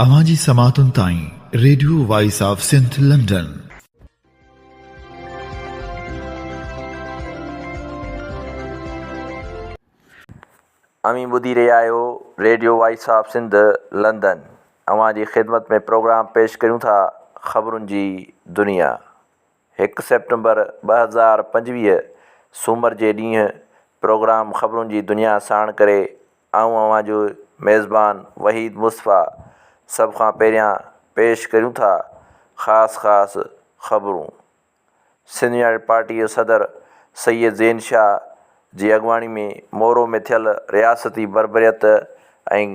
اوهان جي سماعتن تائين radio voice of Sindh London. اوهين ٻڌي رهيا آهيو radio voice of Sindh London اوهان جي خدمت ۾ پروگرام پيش ڪريون ٿا خبرن جي دنيا هڪ سيپٽمبر 2025 سومر جي ڏينهن پروگرام خبرن جي دنيا ساڻ ڪري آئون اوهان جو ميزبان وحيد مصطفيٰ سڀ کان پهريان پيش ڪريون ٿا خاص خاص خبرون سنڌ يونائيٽيڊ پارٽي جو صدر سيد زين شاهه جي اڳواڻي ۾ مورو ۾ ٿيل رياستي بربريت ۽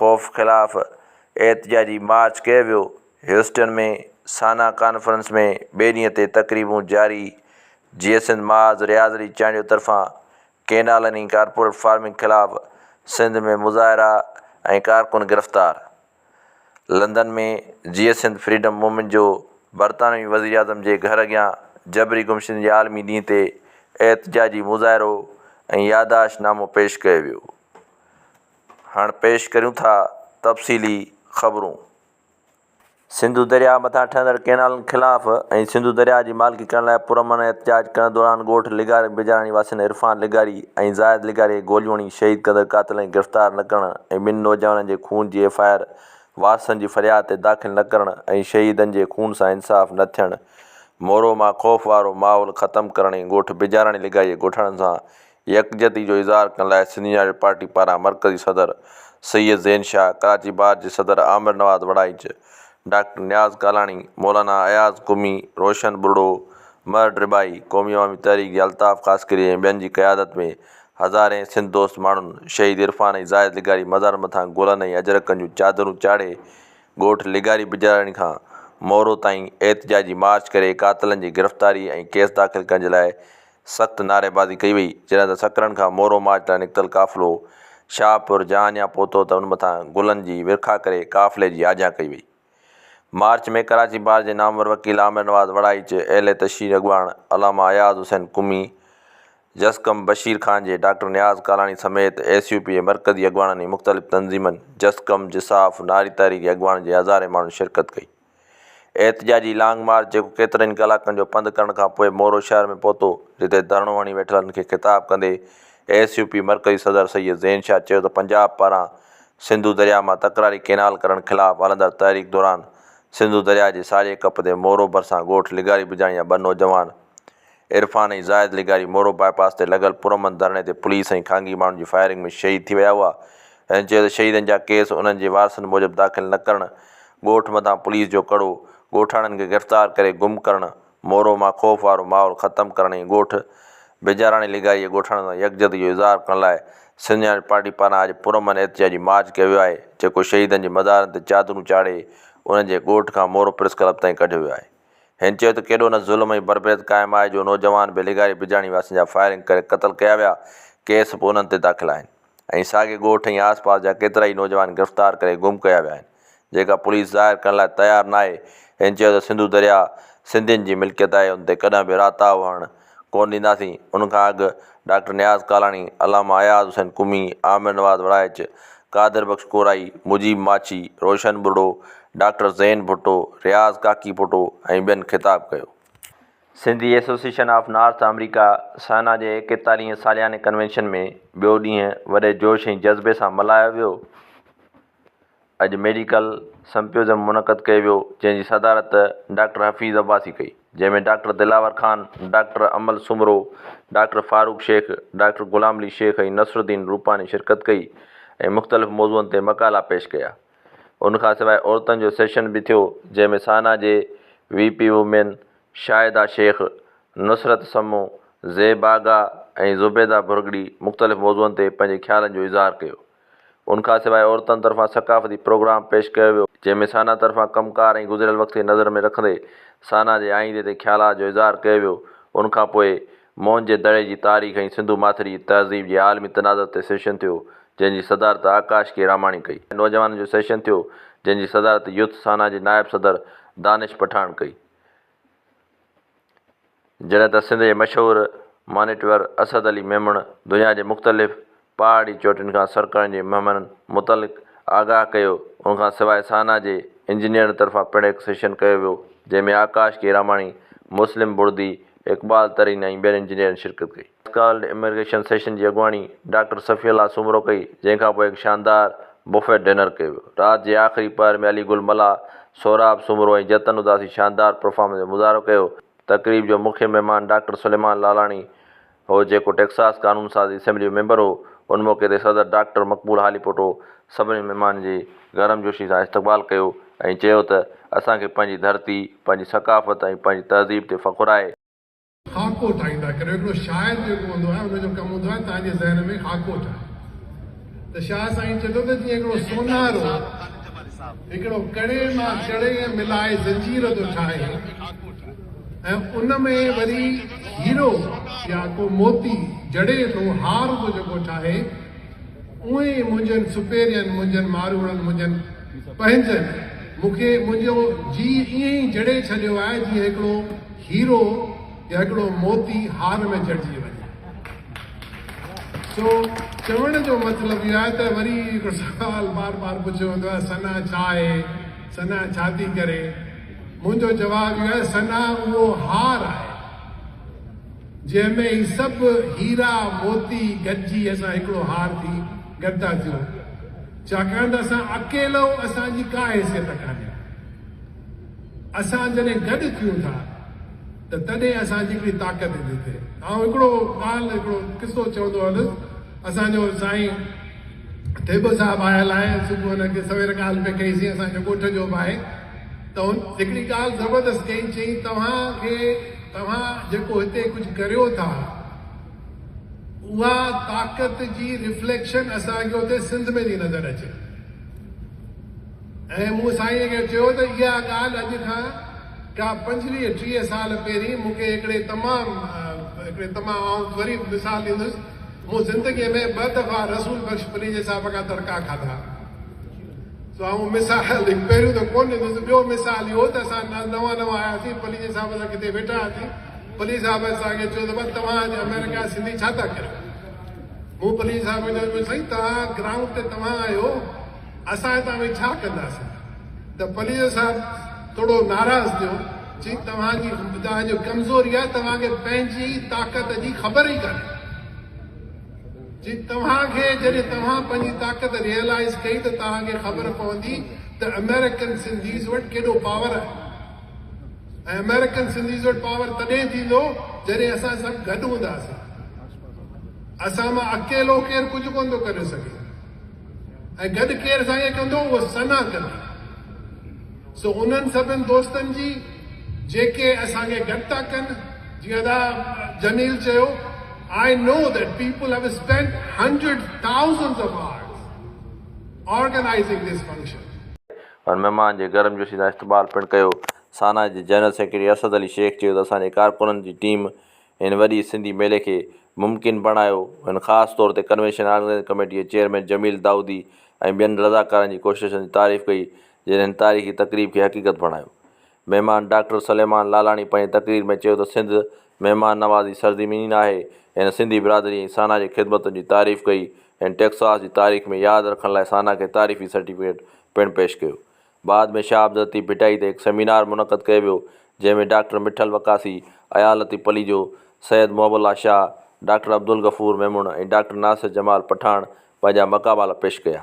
خوف خلاف احتجاجي مارچ ڪيو ويو هيوسٽن ۾ سانا ڪانفرنس ۾ ٻئي ڏينهن تي تقريبون جاري، جيئي سنڌ محاذ رياض علي چانڊيو طرفان ڪئنالن ۽ ڪارپوريٽ فارمنگ خلاف سنڌ ۾ مظاهرا ۽ ڪارڪن گرفتار، لندن ۾ جيئي سنڌ فريڊم موومينٽ جو برطانوي وزيراعظم جي گهر اڳيان جبري گمشدگين جي عالمي ڏينهن تي احتجاجي مظاهرو ۽ يادداشت نامو پيش ڪيو ويو. هاڻ پيش ڪريون ٿا تفصيلي خبرون. سنڌو درياء مٿان ٺهندڙ ڪئنالن خلاف ۽ سنڌو درياء جي مالڪي ڪرڻ لاء پرامن احتجاج ڪرڻ دوران ڳوٺ لغاري بجاراڻي واسين عرفان لغاري ۽ زاهد لغاري کي گوليون هڻي شهيد ڪندڙ قاتلن کي گرفتار نه ڪرڻ ۽ ٻن نوجوانن جي خون جي ايف I R وارثن جي فرياد تي داخل نه ڪرڻ ۽ شهيدن جي خون سان انصاف نه ٿيڻ مورو مان خوف وارو ماحول ختم ڪرڻ ۽ ڳوٺ بجاراڻي لغاري جي ڳوٺاڻن سان يڪجهتي جو اظهار ڪرڻ لاء سنڌ يونائيٽيڊ پارٽي پاران مرڪزي صدر سيد زين شاهه، ڪراچي بار جي صدر عامر نواز وڙائچ، ڊاڪٽر نياز ڪالاڻي، مولانا اياز قمي، روشن ٻرڙو، مهر ڊٻائي، قومي عوامي تحريڪ جي الطاف خاصخيلي ۽ ٻين جي قيادت ۾ هزارين سنڌ دوست ماڻهن شهيد عرفان ۽ زاهد لغاري مزارن مٿان گلن ۽ اجرڪن جون چادرون چاڙهي ڳوٺ لغاري بجاراڻي کان مورو تائين احتجاجي مارچ ڪري قاتلن جي گرفتاري ۽ ڪيس داخل ڪرڻ جي لاء سخت نعريبازي ڪئي وئي، جڏهن ته سڪرنڊ کان مورو مارچ لاء نڪتل قافلو شاهپور جهانيان پهتو ته ان مٿان گلن جي ورکا ڪري قافلي جي آجيان ڪئي وئي. مارچ ۾ ڪراچي بار جي نامور وڪيل عامر نواز وڙائچ، اهل تشيع اڳواڻ علامه اياز حسين قمي، جسقم بشير خان جي ڊاڪٽر نياز ڪالاڻي سميت ايس يو پي جي مرڪزي اڳواڻن ۽ مختلف تنظيمن جسقم، جساف، ناري تحريڪ جي اڳواڻن جي هزارين ماڻهن شرڪت ڪئي. احتجاجي لانگ مارچ جيڪو ڪيترن ئي ڪلاڪن جو پنڌ ڪرڻ کان پوء مورو شهر ۾ پهتو، جتي ڌرڻو هڻي ويٺلن کي خطاب ڪندي ايس يو پي مرڪزي صدر سيد زين شاهه چيو ته پنجاب پاران سنڌو درياء مان تڪراري ڪئنال ڪڍڻ خلاف هلندڙ تحريڪ دوران سنڌو درياء جي ساڄي ڪپ تي مورو ڀرسان ڳوٺ لغاري بجاڻي جا ٻه نوجوان عرفان ۽ زاهد لغاري مورو باء پاس تي لڳل پرامن ڌرڻي تي پوليس ۽ خانگي ماڻهن جي فائرنگ ۾ شهيد ٿي ويا هئا. هن چيو ته شهيدن جا ڪيس انهن جي وارثن موجب داخل نه ڪرڻ، ڳوٺ مٿان پوليس جو ڪڙو، ڳوٺاڻن کي گرفتار ڪري گم ڪرڻ، مورو مان خوف وارو ماحول ختم ڪرڻ ۽ ڳوٺ بجاراڻي لغاري جي ڳوٺاڻن سان يڪجهتي جو اظهار ڪرڻ لاء سنڌ يونائيٽيڊ پارٽي پاران اڄ پرامن احتجاجي مارچ ڪيو ويو آهي، جيڪو شهيدن جي مزارن تي چادرون چاڙهي انهن جي ڳوٺ کان مورو پريس ڪلب تائين ڪڍيو ويو آهي. هن چيو ته ڪيڏو نه ظلم ۽ بربريت قائم آهي جو نوجوان به لغاري بجاڻي واسين جا فائرنگ ڪري قتل ڪيا ويا، ڪيس به انهن تي داخل آهن ۽ ساڳي ڳوٺ ۽ آس پاس جا ڪيترائي نوجوان گرفتار ڪري گم ڪيا ويا آهن جيڪا پوليس ظاهر ڪرڻ لاء تيار ناهي، هن چيو ته سنڌو درياء سنڌين جي ملڪيت آهي ان تي ڪڏهن به راتاهو هڻڻ ڪونه ڏينداسين، ان کان اڳ ڊاڪٽر نياز ڪالاڻي، علامه اياز حسين قمي، عامر نواز وڙائچ، قادر بخش ڪورائي، مجيب ماڇي، روشن ٻرڙو، ڊاڪٽر زين ڀٽو، رياض ڪاڪي پوٽو ۽ ٻين خطاب ڪيو. Sindhi association of North America SANA جي ايڪيتاليهين سالياني ڪنوينشن ۾ ٻيو ڏينهن وڏي جوش ۽ جذبي سان ملهايو ويو. اڄ ميڊيڪل سمپوزيم منعقد ڪيو ويو، جنهن جي صدارت ڊاڪٽر حفيظ عباسي ڪئي، جنهن ۾ doctor Dilawar Khan, doctor Amal Soomro, doctor Farooq Shaikh, doctor Ghulam Ali Shaikh ۽ Nasruddin Rupani شرڪت ڪئي ۽ مختلف موضوعن تي مقالا پيش ڪيا. ان کان سواء عورتن جو سيشن به ٿيو، جنهن ۾ سانا جي V P women Shahida Shaikh, Nusrat Samoon, Zeb Agha ۽ Zubaida Bhurgri مختلف موضوعن تي پنهنجي خيالن جو اظهار ڪيو. ان کان سواء عورتن طرفان ثقافتي پروگرام پيش ڪيو ويو، جنهن ۾ سانا طرفان ڪم ڪار ۽ گذريل وقت کي نظر ۾ رکندي سانا جي آئيندي تي خيالات جو اظهار ڪيو ويو. ان کان پوء موهن جي دڙي جي تاريخ ۽ سنڌو ماٿري جي تهذيب جي عالمي تناظر تي سيشن ٿيو، جنهن جي صدارت آڪاش ڪي راماڻي ڪئي. نوجوانن جو سيشن ٿيو، جنهن جي صدارت يوٿ سانا جي نائب صدر دانش پٺاڻ ڪئي. جڏهن ته سنڌ جي مشهور مانيٽور اسد علي ميمڻ دنيا جي مختلف پهاڙي چوٽين کان سرڪارن جي مهمانن متعلق آگاهه ڪيو. ان کان سواء سانا جي انجنيئرن طرفان پڻ هڪ سيشن ڪيو ويو، جنهن ۾ آڪاش ڪي راماڻي، مسلم بڙدي، اقبال ترين ۽ ٻين انجنيئرن شرڪت ڪئي. ڪالڊ اميگريشن سيشن جي اڳواڻي ڊاڪٽر صفي الله سومرو ڪئي، جنهن کان پوء هڪ شاندار بفيٽ ڊنر ڪيو ويو. رات جي آخري پهر ۾ علي گل ملاح، سهراب سومرو ۽ جتن اداسي شاندار پرفارمنس جو مظاهرو ڪيو. تقريب جو مکيه مهمان ڊاڪٽر سليمان لالاڻي هو، جيڪو ٽيڪساس قانون ساز اسيمبلي جو ميمبر هو. ان موقعي تي صدر ڊاڪٽر مقبول هاليپوٽو سڀني مهمانن جي گرمجوشي سان استقبال ڪيو ۽ چيو ته اسان کي پنهنجي ڌرتي، پنهنجي ثقافت ۽ پنهنجي تهذيب تي فخر آهي. خاڪو ٺاهيندا ڪريو. هڪڙو شاعر جيڪو هوندو آهي ان جو ڪم هوندو آهي توهان جي ذهن ۾ خاڪو ٺاهي. ته شاهه سائين چئي ٿو ته جيئن هڪڙو سونارو هڪڙو ڪڙي مان ڪڙي ملائي زنجير ٿو ٺاهي ۽ ان ۾ وري هيرو يا ڪو موتي جڙي ٿو هار ٿو جيڪو ٺاهي اونئين ئي منهنجن سپيرين منهنجن ماروئڙن منهنجن پنهنجن مون کي منهنجو جيء ائين ئي جڙي ڇڏيو آهي جيئن هڪڙو هيرو يا هڪڙو موتي هار ۾ جڙجي وڃي. سو چوڻ جو مطلب اهو آهي ته وري هڪڙو سوال بار بار پڇيو ويندو آهي ثنا ڇا آهي؟ ثنا ڇا ٿي ڪري؟ منهنجو جواب اهو آهي ثنا اهو هار آهي جنهن ۾ هي سڀ هيرا موتي گڏجي اسان هڪڙو هار ٿي گڏ ٿا ٿيون ڇاڪاڻ ته اسان اڪيلو اسان جي ڪا حيثيت ڪانهي. اسان جڏهن گڏ ٿيون ٿا ته تڏهن اسان جي هڪڙي طاقت ٿي ٿئي. آئون هڪڙو ڳالهه هڪڙو قصو چوندو هلس. اسان جو سائين ٿيٻو صاحب آيل آهي صبح هن کي سوير ڳالهه پئي ڪئي سين اسان جو ڳوٺ جو به آهي ته هن هڪڙي ڳالهه زبردست ڪئي چئي توهان کي توهان جيڪو هتي ڪجهه ڪريو ٿا اها طاقت جي رفليڪشن اسان کي اتي سنڌ ۾ ٿي نظر اچي. ۽ مون سائينء کي چيو ته اها ڳالهه اڄ کان ڪا 25 30 سال پهرين مون کي هڪڙي تمام هڪڙي تمام آئون وري مثال ڏيندس مون زندگيء ۾ ٻه دفعا رسول بخش پليجي صاحب کان تڙڪا کاڌا سو آئون مثال هڪ پهريون ته ڪونه ڏيندس ٻيو مثال اهو ته اسان نوان نوان آياسين پليجي صاحب سان ڪٿي ويٺا هئاسين پليجي صاحب اسان کي چيو ته بس توهان اڄ آمريڪا جا سنڌي ڇا ٿا ڪريو مون پليجي صاحب کي چيو سائين توهان گرائونڊ تي توهان آهيو اسان هتان ويهي ڇا ڪنداسين؟ ته پليجو صاحب ٿورو ناراض ٿيو، چيائين توهان جي توهان جو ڪمزوري آهي توهان کي پنهنجي طاقت جي خبر ئي ڪانهي. چيائين توهان کي جڏهن توهان پنهنجي طاقت ريئلائيز ڪئي ته توهان کي خبر پوندي ته آمريڪن سنڌيز وٽ ڪيڏو پاور آهي ۽ آمريڪن سنڌيز وٽ پاور تڏهن ٿيندو جڏهن اسان سڀ گڏ هونداسين. اسان مان اڪيلو ڪير ڪجهه ڪونه ٿو ڪري سگهي. ۽ گڏ ڪير سائين ڪندو اهو ثنا ڪندي. سو انهن سڀن دوستن جي جيڪي اسان کي گڏ ٿا ڪن جيئن ادا جميل چيو I know that people have spent hundreds thousands of hours organizing this function. هن مهمان جي گرمجوشي سان استقبال پڻ ڪيو. سانا جي جنرل سيڪريٽري اسد علي شيخ چيو ته اسان جي ڪارڪنن جي ٽيم هن وڏي سنڌي ميلي کي ممڪن بڻايو. هن خاص طور تي ڪنوينشن آرگنائيزنگ ڪميٽي جي چيئرمين جميل دائودي ۽ ٻين رضاڪارن جي ڪوششن جي تعريف ڪئي، جن هن تاريخي تقريب کي حقيقت بڻايو. مهمان ڊاڪٽر سليمان لالاڻي پنهنجي تقرير ۾ چيو ته سنڌ مهمان نوازي سرزمين آهي. هن سنڌي برادري ۽ سانا جي خدمتن جي تعريف ڪئي. هن ٽيڪساس جي تاريخ ۾ ياد رکڻ لاء سانا کي تعريفي سرٽيفڪيٽ پڻ پيش ڪيو. بعد ۾ شاهه عبداللطيف ڀٽائي تي هڪ سيمينار منعقد ڪيو ويو، جنهن ۾ ڊاڪٽر مٺل وقاصي، اياز لطيف پليجو، سيد محب الله شاهه، ڊاڪٽر عبدالغفور ميمڻ ۽ ڊاڪٽر ناصر جمال پٺاڻ پنهنجا مقابلا پيش ڪيا.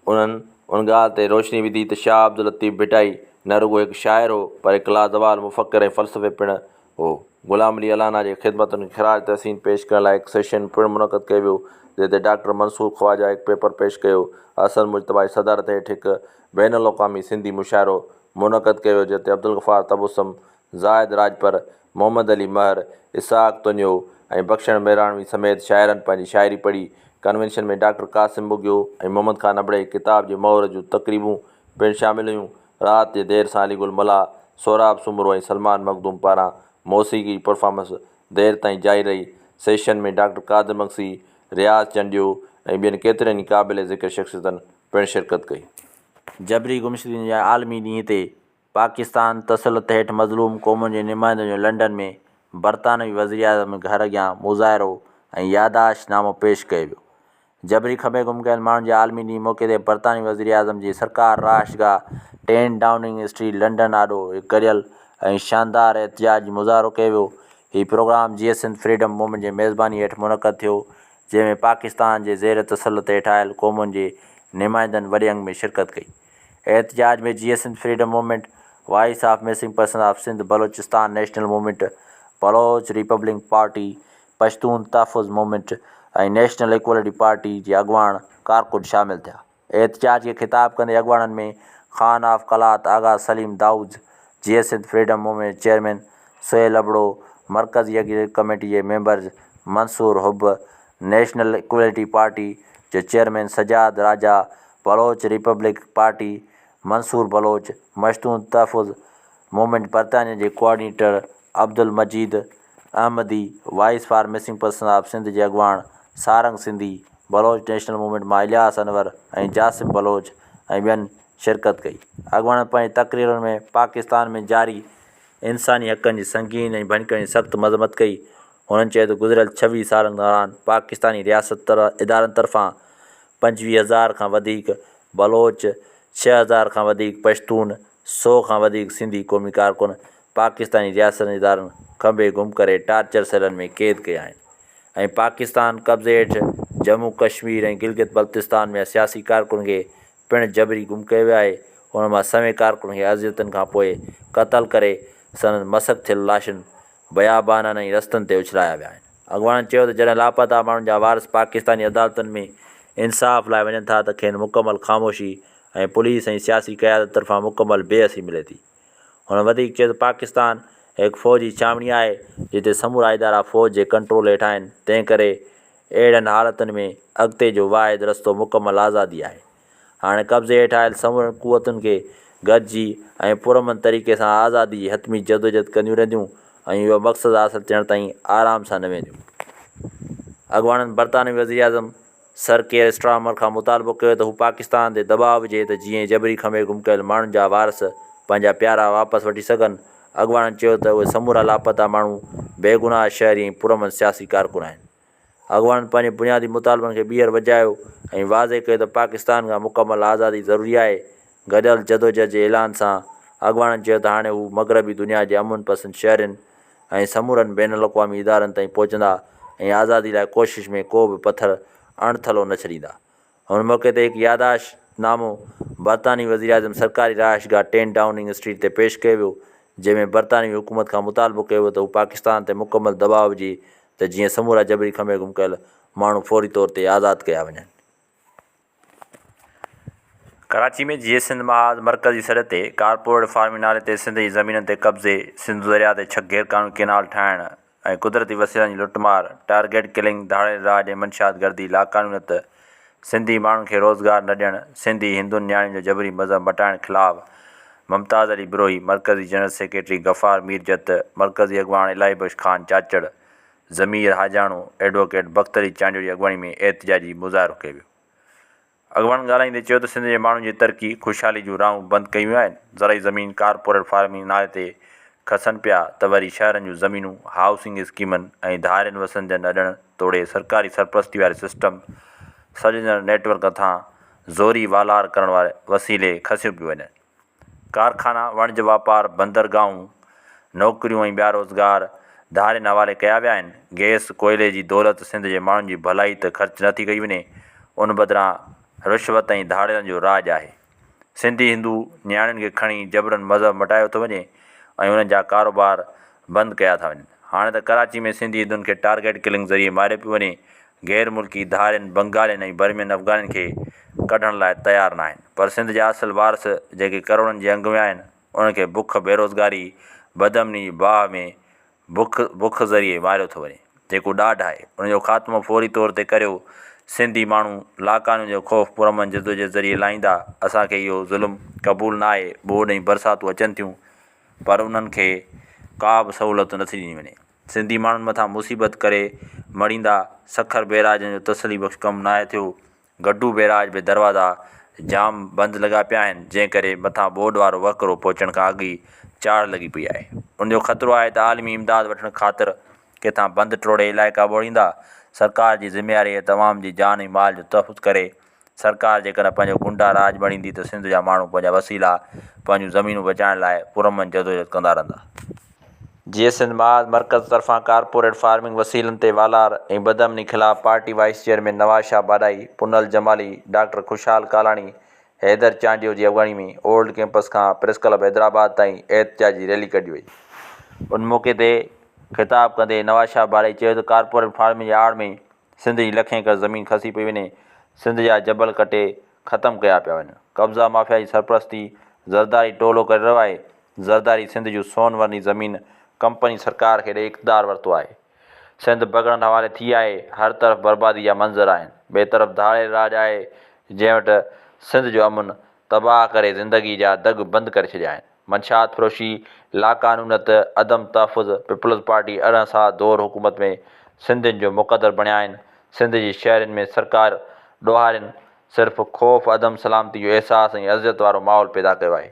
انهن ان ڳالهه تي روشني وڌي ته شاهه عبداللطيف ڀٽائي نه رڳو هڪ شاعر هو، پر هڪ لازوال مفڪر ۽ فلسفي پڻ هو. غلام علي الانا جي خدمتن کي خراج تحسين پيش ڪرڻ لاء هڪ سيشن پڻ منعقد ڪيو ويو، جنهن تي ڊاڪٽر منصور خواجه هڪ پيپر پيش ڪيو. حسن مجتبيٰ جي صدارت هيٺ هڪ بين الاقوامي سنڌي مشاعرو منعقد ڪيو ويو، جنهن تي عبدالغفار تبسم، زاهد راڄپر، محمد علي مهر، اسحاق تنيو ۽ بخشڻ ميراڻوي سميت شاعرن پنهنجي شاعري پڙهي. ڪنوينشن ۾ ڊاڪٽر قاسم ٻگهيو ۽ محمد خان ابڙي جي ڪتاب جي مهورت جون تقريبون پڻ شامل هيون. رات جي دير سان علي گل ملاح، سهراب سومرو ۽ سلمان مخدوم پاران موسيقي جي پرفارمنس دير تائين جاري رهي. سيشن ۾ ڊاڪٽر قادر مگسي، رياض چانڊيو ۽ ٻين ڪيترين ئي قابل ذڪر شخصيتن پڻ شرڪت ڪئي. جبري گمشدگين جي عالمي ڏينهن تي پاڪستان تسلط هيٺ مظلوم قومن جي نمائندن جو لنڊن ۾ برطانوي وزيراعظم گهر اڳيان مظاهرو ۽ يادداشت نامو پيش ڪيو ويو. جبري کنڀي گم ڪيل ماڻهن جي عالمي ڏينهن موقعي تي برطانوي وزيراعظم جي سرڪار رهائشگاهه 10 ڊائوننگ اسٽريٽ لنڊن آڏو هڪ گڏيل ۽ شاندار احتجاجي مظاهرو ڪيو ويو. هي پروگرام جيئي سنڌ فريڊم موومينٽ جي ميزباني هيٺ منعقد ٿيو، جنهن ۾ پاڪستان جي زير تسلط هيٺ آيل قومن جي نمائندن وڏي انگ ۾ شرڪت ڪئي. احتجاج ۾ Jeay Sindh freedom movement, voice of missing person of Sindh, Balochistan national movement, Baloch republic party, Pashtun Tahafuz movement ۽ national equality party جي اڳواڻ ڪارڪن شامل ٿيا. احتجاج کي خطاب ڪندي اڳواڻن ۾ Khan of Kalat Agha Saleem Daud, Jeay Sindh freedom movement جي چيئرمين سهيل ابڙو، مرڪزي ايگزيڪيوٽو ڪميٽي جي ميمبرز منصور حب، نيشنل ايڪوالٽي پارٽي جو chairman Sajjad Raja, Baloch republic party Mansoor Baloch, Pashtun Tahafuz movement برطانيه جي coordinator Abdul Majeed Ahmadi, voice for missing person of Sindh جي اڳواڻ Sarang Sindhi, Baloch national movement مان الياس انور ۽ جاسم بلوچ ۽ ٻين شرڪت ڪئي. اڳواڻن پنهنجي تقريرن ۾ پاڪستان ۾ جاري انساني حقن جي سنگين ۽ ڀڃڪڙين جي سخت مذمت ڪئي. هنن چيو ته گذريل 26 سالن دوران پاڪستاني رياست ادارن طرفان 25 هزار کان وڌيڪ بلوچ، 6 هزار کان وڌيڪ پشتون، سئو کان وڌيڪ سنڌي قومي ڪارڪن پاڪستاني رياستي ادارن کنڀي گم ڪري ٽارچر سيلن ۾ قيد ڪيا آهن ۽ پاڪستان قبضي هيٺ ڄمون ڪشمير ۽ گلگت بلتستان ۾ سياسي ڪارڪنن کي پڻ جبري گم ڪيو ويو آهي، انهن مان سوين ڪارڪنن کي اذيتن کان پوء قتل ڪري سندن مسخ ٿيل لاشن بيابانن ۽ رستن تي اڇلايا ويا آهن. اڳواڻن چيو ته جڏهن لاپتا ماڻهن جا وارث پاڪستاني عدالتن ۾ انصاف لاء وڃن ٿا ته کين مڪمل خاموشي ۽ پوليس ۽ سياسي قيادت طرفان مڪمل بي حسي ملي ٿي. هن وڌيڪ چيو ته پاڪستان هڪ فوجي ڇانوڻي آهي جتي سمورا ادارا فوج جي ڪنٽرول هيٺ آهن تنهن ڪري اهڙن حالتن ۾ اڳتي جو واحد رستو مڪمل آزادي آهي. هاڻي قبضي هيٺ آيل سمورين قوتن کي گڏجي ۽ پرامن طريقي سان آزادي جي حتمي جدوجهد ڪنديون رهنديون ۽ اهو مقصد حاصل ٿيڻ تائين آرام سان نه ويهنديون. اڳواڻن برطانوي وزيراعظم سر ڪيئر اسٽارمر کان مطالبو ڪيو ته هو پاڪستان تي دٻاء وجهي ته جيئن جبري کنڀي گم ڪيل ماڻهن جا وارث پنهنجا پيارا واپس وٺي سگهن. اڳواڻن چيو ته اهي سمورا لاپتا ماڻهو بيگناهه شهري ۽ پرامن سياسي ڪارڪن آهن. اڳواڻن پنهنجي بنيادي مطالبن کي ٻيهر وڄايو ۽ واضح ڪيو ته پاڪستان کان مڪمل آزادي ضروري آهي. گڏيل جدوجهد جي اعلان سان اڳواڻن چيو ته هاڻي هو مغربي دنيا جي امن پسند شهرين ۽ سمورن بين الاقوامي ادارن تائين پهچندا ۽ آزادي لاء ڪوشش ۾ ڪو به پٿر اڻ ٿلهو نه ڇڏيندا. هن موقعي تي هڪ ياداشت نامو برطانوي وزيراعظم سرڪاري رهائشگاهه 10 ڊائوننگ اسٽريٽ تي پيش ڪيو ويو، جنهن ۾ برطانوي حڪومت کان مطالبو ڪيو ويو ته هو پاڪستان تي مڪمل دٻاء وجهي ته جيئن سمورا جبري کنڀي گم ڪيل ماڻهو فوري طور تي آزاد ڪيا وڃن. ڪراچي ۾ جيئي سنڌ محاذ مرڪزي سڏ تي ڪارپوريٽ فارمنگ نالي تي سنڌ جي زمينن تي قبضي، سنڌو درياء تي ڇهه غيرقانوني ڪئنال ٺاهڻ ۽ قدرتي وسيلن جي لٽ مار، ٽارگيٽ ڪلنگ، ڌاڙيل راڄ ۽ منشيات گردي، لاقانونيت، سنڌي ماڻهن کي روزگار نه ڏيڻ، سنڌي هندن نياڻين جو جبري مذهب مٽائڻ خلاف ممتاز علي بروهي، مرڪزي جنرل سيڪريٽري غفار ميرجت، مرڪزي اڳواڻ الاهي بخش خان چاچڙ، ضمير حاجاڻو، ايڊووڪيٽ بخت علي چانڊيو جي اڳواڻي ۾ احتجاجي مظاهرو ڪيو ويو. اڳواڻن ڳالهائيندي چيو ته سنڌ جي ماڻهن جي ترقي، خوشحالي جون راهون بند ڪيون ويون آهن، زرعي زمين ڪارپوريٽ فارمنگ نالي تي کسن پيا ته وري شهرن جون زمينون هائوسنگ اسڪيمن ۽ ڌارين وسندين اڏڻ توڙي سرڪاري سرپرستي واري سسٽم سڏجندڙ نيٽ ورڪ هٿان زوري والار ڪرڻ واري وسيلي کسيون پيون وڃن. ڪارخانا، وڻج واپار، بندرگاهون، نوڪريون ۽ ٻيا روزگار ڌارين حوالي ڪيا ويا آهن. گئس، ڪوئلي جي دولت سنڌ جي ماڻهن جي ڀلائي ته خرچ نه ٿي ڪئي وڃي، ان بدران رشوت ۽ ڌاڙيلن جو راڄ آهي. سنڌي هندو نياڻين کي کڻي جبرن مذهب مٽايو ٿو وڃي ۽ انهن جا ڪاروبار بند ڪيا ٿا وڃن. هاڻي ته ڪراچي ۾ سنڌي هندن کي ٽارگيٽ ڪلنگ ذريعي ماريو پيو وڃي. غير ملڪي ڌارين بنگالين ۽ برمين افغانين کي ڪڍڻ لاء تيار ناهن پر سنڌ جا اصل وارث جيڪي ڪروڙن جي انگ ۾ آهن انهن کي بک بيروزگاري بدامني جي باهه ۾ بک بک ذريعي ماريو ٿو وڃي جيڪو ڏاڍ آهي ان جو خاتمو فوري طور تي ڪريو سنڌي ماڻهو لاقانون جو خوف پرامن جدوجهد ذريعي لاهيندا اسان کي اهو ظلم قبول ناهي ٻوڏ ۽ برساتون اچن ٿيون پر انهن کي ڪا به سهولت نٿي ڏني وڃي. سنڌي ماڻهن مٿان مصيبت ڪري مڙهيندا، سکر بئراج جو تسلي بخش ڪم ناهي ٿيو، گڊو بئراج به دروازا جام بند لڳا پيا آهن، جنهن ڪري مٿان ٻوڏ وارو وهڪرو پهچڻ کان اڳ ئي چاڙهه لڳي پئي آهي. ان جو خطرو آهي ته عالمي امداد وٺڻ خاطر ڪٿان بند ٽوڙي علائقا ٻوڙيندا. سرڪار جي ذميواري آهي ته عوام جي جان ۽ مال جو تحفظ ڪري. سرڪار جيڪڏهن پنهنجو گنڊا راڄ مڙهيندي ته سنڌ جا ماڻهو پنهنجا وسيلا، پنهنجون زمينون بچائڻ لاء پرامن جدوجهد ڪندا رهندا. جيئي سنڌ محاذ مرڪز طرفان ڪارپوريٽ فارمنگ وسيلن تي والار ۽ بدامني خلاف party vice chairman Nawaz Shah Badhai, Punhal Jamali, doctor Khushal Kalani, Haider Chandio جي اڳواڻي ۾ اولڊ ڪيمپس کان پريس ڪلب حيدرآباد تائين احتجاجي ريلي ڪڍي وئي. ان موقعي تي خطاب ڪندي نواز شاهه باڏائي چيو ته ڪارپوريٽ فارمنگ جي آڙ ۾ سنڌ جي لکين ايڪڙ زمين کسي پئي وڃي، سنڌ جا جبل ڪٽي ختم ڪيا پيا وڃن، قبضا مافيا جي سرپرستي زرداري ٽولو ڪري رهيو آهي، زرداري سنڌ جون سون ورني زمين ڪمپني سرڪار کي ڏئي اقتدار ورتو آهي. سنڌ بگهڙن حوالي ٿي آهي، هر طرف بربادي جا منظر آهن، ٻئي طرف ڌاڙيل راڄ آهي، جنهن وٽ سنڌ جو امن تباهه ڪري زندگي جا دڳ بند ڪري ڇڏيا آهن. منشيات فروشي، لاقانونيت، عدم تحفظ، پيپلز پارٽي 18 سال دور حڪومت ۾ سنڌين جو مقدر بڻيا آهن، سنڌ جي شهرين ۾ سرڪار ڏوهارين صرف خوف، عدم سلامتي جو احساس ۽ اذيت وارو ماحول پيدا ڪيو آهي.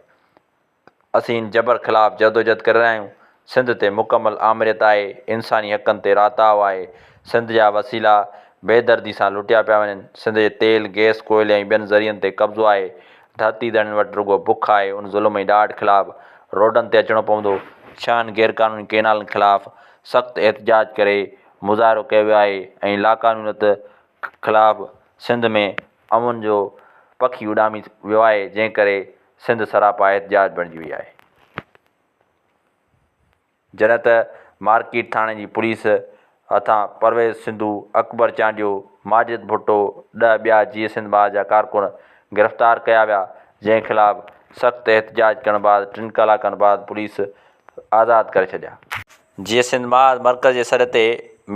اسين ان جبر خلاف جدوجھد ڪري رهيا آهيون، سنڌ تي مڪمل آمريت آهي، انساني حقن تي راتاهو آهي، سنڌ جا وسيلا بيدردي سان لٽيا پيا وڃن، سنڌ جي تيل، گئس، ڪوئلي ۽ ٻين ذريعن تي قبضو آهي، ڌرتي ڌڻين وٽ رڳو بک آهي، ان ظلم ۽ ڏاڍ خلاف روڊن تي اچڻو پوندو، ڇهن غيرقانوني ڪئنالن خلاف سخت احتجاج ڪري مظاهرو ڪيو ويو آهي ۽ لاقانونيت خلاف سنڌ ۾ امن جو پکي اڏامي ويو آهي، جنهن ڪري سنڌ سراپا احتجاج بڻجي وئي آهي. جڏهن ته مارڪيٽ ٿاڻي جي پوليس هٿان پرويز سنڌو، اڪبر چانڊيو، ماجد ڀٽو، ڏهه ٻيا جيئي سنڌ محاذ جا ڪارڪن گرفتار ڪيا ويا، جنهن خلاف سخت احتجاج ڪرڻ بعد ٽن ڪلاڪن بعد پوليس آزاد ڪري ڇڏيا. جيئي سنڌ محاذ مرڪز جي سڏ تي